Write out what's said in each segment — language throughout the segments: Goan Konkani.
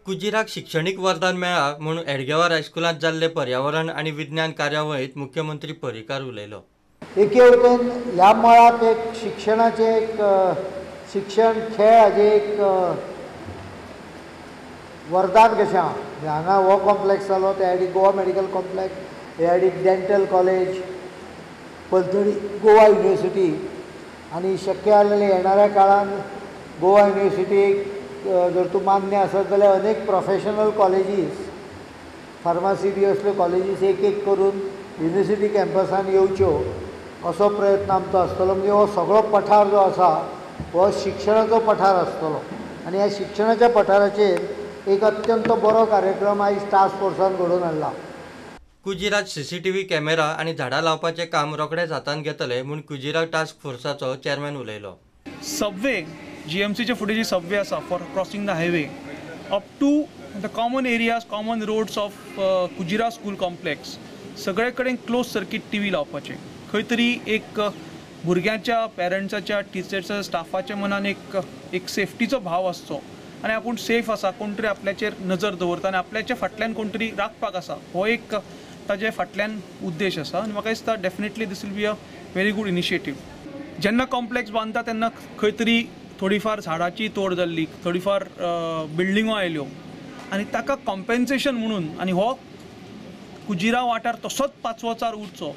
कुजिराक शिक्षणीक वरदान मेळ्ळा म्हूण हेडगेवार हायस्कुलांत जाल्ले पर्यावरण आनी विज्ञान कार्यावळींत मुख्यमंत्री पर्रीकार उलयलो. एके वटेन ह्या मळाक एक शिक्षणाचें एक शिक्षण खेळ हाजें एक वरदान कशें आहा. हांगा हो कॉम्प्लेक्स जालो, त्या सायडीक गोवा मेडिकल कॉम्प्लेक्स, ह्या सायडीक डेंटल कॉलेज, पलतडी गोवा युनिवर्सिटी आनी शक्य जाल्यार येणाऱ्या काळान गोवा युनिवर्सिटीक जर तूं मान्य आसत जाल्यार अनेक प्रोफेशनल कॉलेजीस, फार्मासी बी असल्यो कॉलेजीस एक एक करून युनिवर्सिटी कॅम्पसान येवच्यो असो प्रयत्न आमचो आसतलो. म्हणजे हो सगळो पठार जो आसा हो शिक्षणाचो पठार आसतलो आनी ह्या शिक्षणाच्या पठाराचेर एक अत्यंत बरो कार्यक्रम आयज टास्क फोर्सान घडोवन हाडला. कुजिरात सीसीटीव्ही कॅमेरा आनी झाडां लावपाचें काम रोखडेच हातांत घेतले म्हूण कुजिरा टास्क फोर्साचो चेअरमॅन उलयलो. सबवे जीएमसीच्या फुडें जी सबवे आसा for crossing the highway up to the common areas, common roads of Kujira school complex सगळे कडेन क्लोज सर्कीट टीव्ही लावपाचें. खंय तरी एक भुरग्यांच्या, पेरंट्साच्या, टिचर्साच्या, स्टाफाच्या मनान एक एक सेफ्टीचो भाव आसचो आनी आपूण सेफ आसा, कोण तरी आपल्याचेर नजर दवरता आनी आपल्याच्या फाटल्यान कोण तरी राखपाक आसा, हो एक ताजे फाटल्यान उद्देश आसा. आनी म्हाका दिसता definitely this will be a very good initiative. जेन्ना कॉम्प्लेक्स बांदता तेन्ना खंय तरी थोडीफार झाडाची तोड जाल्ली, थोडीफार बिल्डिंगो आयल्यो आनी ताका कॉम्पेन्सेशन म्हणून आनी हो कुजिरा वाठार तसोच पाचवोचार उरचो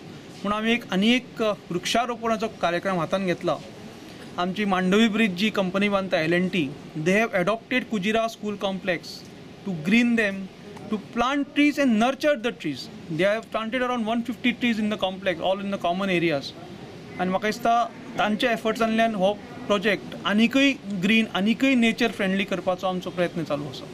म्हूण आमी एक आनी एक वृक्षारोपणाचो कार्यक्रम हातान घेतला. आमची मांडवी ब्रिज जी कंपनी बांदता L&T, they have adopted Kujira school complex to green them, to plant trees and nurture the trees. They have planted around 150 trees in the complex, all in the common areas. आनी म्हाका दिसता तांच्या एफर्ट्सांतल्यान हो प्रोजेक्ट आनीकय ग्रीन, आनीकय नेचर फ्रेंडली करपाचो आमचो प्रयत्न चालू आसा.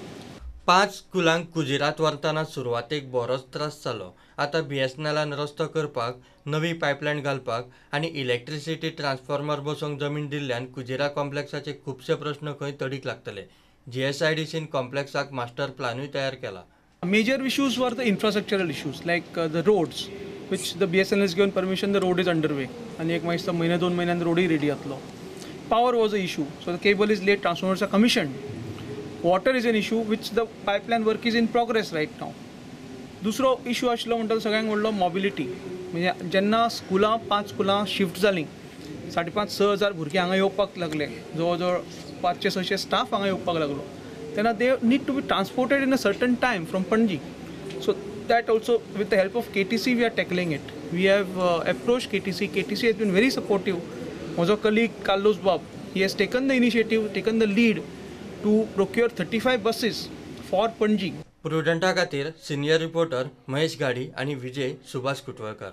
5 स्कुलांक कुजिरात व्हरतना सुरवातेक बरोच त्रास जालो. आतां बीएसएनएलान रस्तो करपाक, नवी पायपलायन घालपाक आनी इलेक्ट्रिसिटी ट्रान्सफॉर्मर बसोवंक जमीन दिल्ल्यान कुजिरा कॉम्प्लेक्साचे खुबशे प्रश्न खंय तडीक लागतले. जीएसआयडीसीन कॉम्प्लेक्साक मास्टर प्लानूय तयार केला. Major issues were the infrastructural issues like the roads, which the BSNL has given permission, the road is underway. आनी एक मागीर म्हयने 2 म्हयन्यान रोडूय रेडी जातलो. Power was a issue, so the cable is laid, transformers are commissioned. Water is an issue which the pipeline work is in progress right now. दुसरो इशू आशिल्लो म्हणटा तो सगळ्यांत व्हडलो मोबिलिटी. म्हणजे जेन्ना स्कुलां 5 स्कुलां शिफ्ट जालीं, 5,500-6 हजार भुरगीं हांगा येवपाक लागले, जवळ जवळ 500-600 स्टाफ हांगा येवपाक लागलो, तेन्ना they need to be transported in a certain time from Panaji. So that also with the help of KTC we are tackling it. We have approach KTC, KTC has been very supportive. म्हजो कलीग कार्लोस बाब, he has taken the initiative, taken the lead to procure 35 buses for Panaji. प्रुडंटा खातीर सिनियर रिपोर्टर महेश गाडी आनी विजय सुभाष कुटवळकर.